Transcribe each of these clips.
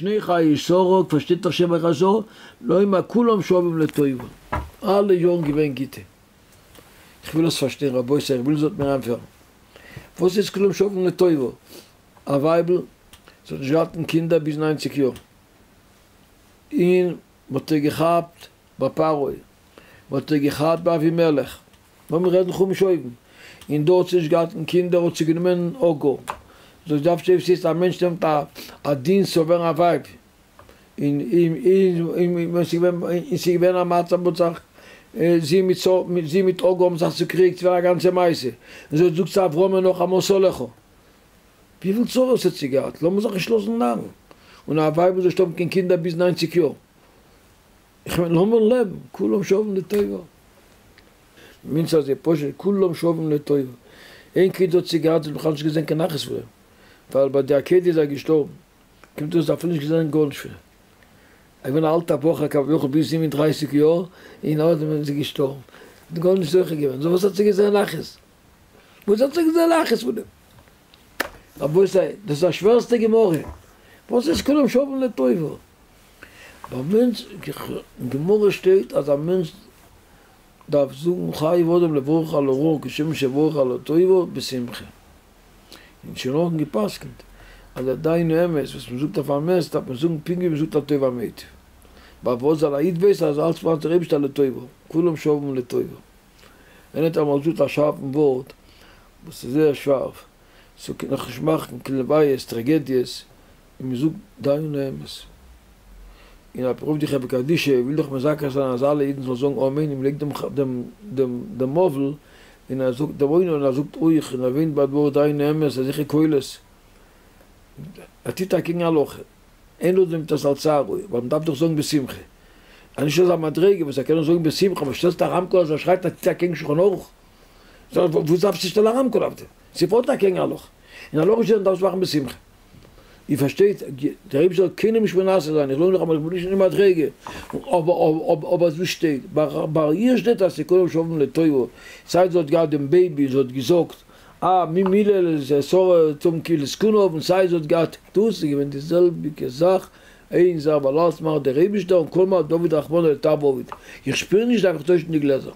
שני חיי שרה, פארשטייט דאך שוין וועלכע שעה, לומר כולם שווים לטובה, אלע יארן געווען גוטע. איך וויל עס פארשטיין רבותי, איך וויל איר זאלט מיר ענטפערן. וואס איז כולם שווים לטובה? א ווייבל וואס האט נישט געהאט קיין קינדער ביז ניינציג יאר, און מ'האט איר געכאפט ביי פרעה, מ'האט איר געכאפט ביי אבימלך, לאמיר רעדן חומש אויבן, און דא האט זי נישט געהאט קיין קינדער האט זי גענומען הגר, דאס דארף שוין ס'איז א מענטש נעמט א א דינסט צו ווערן א ווייב, און און ס'איז געווען א מצב מ'האט זיך זי מיט זי מיט הגר האבן זיך צוקריגט ס'איז געווען א גאנצע מעשה, און זי האט געזאגט צו אברהמ'ן נאך אמתה לך, וויפיל צרות האט זי געהאט, לאמיר זיך נישט לאזן נארן, און א ווייב וואס זאל נישט האבן קיין קינדער ביז ניינציג יאר. איך מיין לאמיר לעבן, כולם שווים לטובה. מינץ אזוי פשוט, כולם שווים לטובה. איין קינד האט זי געהאט, זי האט בכלל נישט געזען קיין נחת פון אים, ווייל ביי די עקידה איז ער געשטארבן, קומט אויס זי האט אפילו נישט געזען גארנישט פון אים. ער איז געווען א אלטע בחור כביכול ביז 37 יאר, און נאכדעם איז ער געשטארבן. האט גארנישט זוכה געווען, סאו וואס האט זי געזען נחת? וואס האט זי געזען נחת פון אים? רבותי, דאס איז א שווערסטע גמרא, וואס איז כולם שווים לטובה? ביי מענטש, אין גמרא שטייט אז א מענטש דארף זאגן חייב אדם לברך על הרעה כשם שמברך על הטובה בשמחה, און שוין נאכדעם גע'פסק'נט אז דער דיין האמת וואס מען זאגט אויף א מת דארף מען זאגן פונקט ווי מען זאגט על טוב והמיטיב, פארוואס ווייל א איד ווייסט אז אלץ מאכט דער אייבערשטער לטובה, כולם שווים לטובה. איינער האט אמאל געזאגט א שארפן ווארט וואס איז זייער שארף, ס'קען נאך נישט מאכן קיין לוויות, טראגעדיעס, און מען זאגט דיין האמת. און על פי רוב די חברה קדישא וויל דאך מזכה זיין אז אלע אידן זאלן זאגן אמן, און מען לייגט דעם דעם דעם דעם אבל, און ער זאגט דעם עונה און ער זאגט אויך און ער וויינט ביי דבור דיין האמת אזעלכע קולות. ער טוט אקעגן הלכה. אין אדם נמצא על צערו, ווייל מען דארף דאך זאגן בשמחה. אז נישט אזא מדריגה וואס ער קען זאגן בשמחה, אבער שטעלסט א רמקול אז ער שרייט אז טוט אקעגן שולחן ערוך. וואס דארפסטו שטעלן א רמקול אויף דעם? ס'פארט אקעגן הלכה. אין הלכה שטייט דארפסט מאכן בשמחה. איר פארשטייט, דער אייבערשטער זאל קיינעם נישט מנסה זיין, איך זאג נאכאמאל איך בין נישט אין די מדריגה, אבער אזוי שטייט, ביי איר שטייט אז ס'כולם שווים לטובה, סיי זי האט געהאט דעם בעיבי און זי האט געזאגט אה מי מילל את שרה צום כאילו זקנה און סיי זי האט געהאט דאס איז געווען די זעלביגע זאך, איין זאך ווייל אלץ מאכט דער אייבערשטער און כל מה דעביד רחמנא לטב עביד, איך שפיר נישט דארף איך טוישן די גלעזער.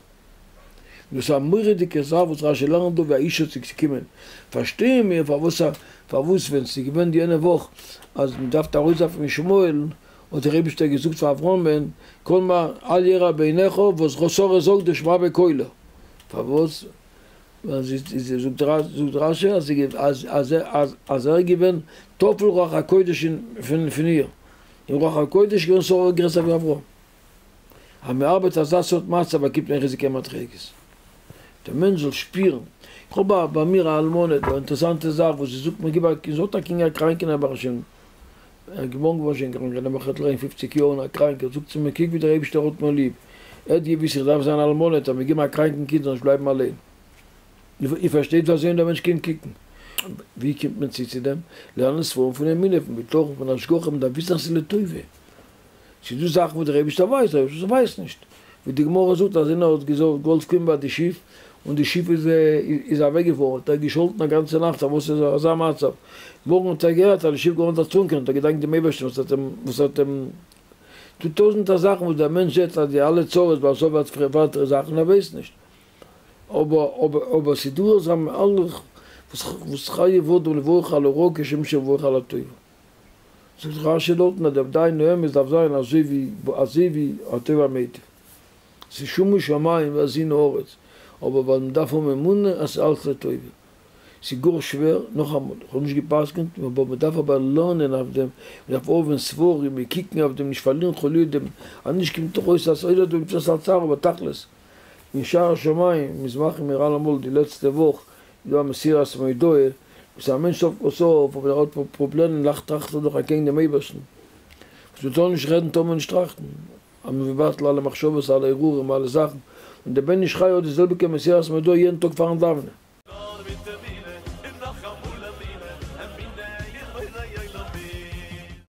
דאס איז א מורא'דיגע זאך וואס רשי לערנט דא ווי א אישה צו קומען, פארשטייען מיר פארוואס פארוואס ווען ס'איז געווען די יענע וואך אז מ'דארף ארויסווארפן ישמעאל'ן האט דער אייבישטער געזאגט פאר אברהמ'ן כל מה אל ירע בעיניך וואס שרה זאגט דיר שמע בקולו פארוואס ווייל זי זאגט רשי אז אז אז ער איז געווען טפל רוח הקודש פון איר און רוח הקודש איז געווען שרה גרעסער ווי אברהם. אז מען ארבעט אזא סארט מצב באקומט מען ריזיגע מדריגות. דער מענטש זאל שפירן. איך האב ביי מיר א אלמנה דא, אינטערעסאנטע זאך וואס זי זאגט מיר, גיב א, זי האט א קינד א קראנקע נעבעך שוין, ער איז געבארן געווארן שוין קראנק, נעבעך עטליכע און פופציג יאר און א קראנקער, זאגט זי מיר קוק ווי דער אייבישטער האט מיר ליב, ער האט געוויסט איך דארף זיין אלמנה, האט ער מיר געגעבן א קראנקן קינד זאל נישט בלייבן אליין. איר פארשטייט ווי אזוי דער מענטש קען קוקן? ווי קומט מען צו צו דעם? לערנען ספרים פון אמונה, פון בטחון, פון השגחה, מען דארף וויסן אז ס'איז לטובה. ס'איז דא זאכן וואס דער אייבערשטער ווייסט, דער אייבערשטער ווייסט נישט. ווי די גמרא זאגט אז איינער האט געזאגט געוואלט קומען ביי די שיף, און די שיף איז איז אוועק געפארן, האט ער געשאלטן א גאנצע נאכט פארוואס איז אזא מצב, מארגן האט ער געהערט אז די שיף געווארן דערטרונקען, האט ער געדאנקט דעם אייבערשטן וואס האט אים וואס האט אים טוט טויזענטער זאכן וואס דער מענטש זעט אז די אלע צרות בסוף ווערט ווייטערע זאכן ער ווייסט נישט. אבער אבער אבער ס'איז דא אזא מהלך וואס וואס חייב אדם לברך על הרעה כשם שמברך על הטובה. זאגט רשי דארטן אז דער דיין האמת דארף זיין אזוי ווי אזוי ווי הטוב והמיטיב. ס'איז שומו שמים והאזינו ארץ, אבער ווייל מ'דארף האבן אמונה אז ס'איז אלץ לטובה. ס'איז גאר שווער, נאכאמאל, איך האב נישט גע'פסק'נט, אבער מ'דארף אבער לערנען אויף דעם, מ'דארף האבן ספרים און קוקן אויף דעם, נישט פארלירן חלילה דעם, אז נישט קומט דאך אויס אז אוי דא איז אלץ צער אבער תכלית אין שער השמים מ'איז מחמיר אלעמאל די לעצטע וואך איז דא א מסירת מודעה וואס א מענטש סוף כל סוף אויב ער האט פראבלעמען לאכט טראכט ער דאך אקעגן דעם אייבערשטן וואס מען טאר נישט רעדן טאר מען נישט טראכטן אז מען מבטל אלע מחשבות אלע הרהורים אלע זאכן און דער בן איש חי האט די זעלביגע מסירת מודעה יעדן טאג פארן דאווענען.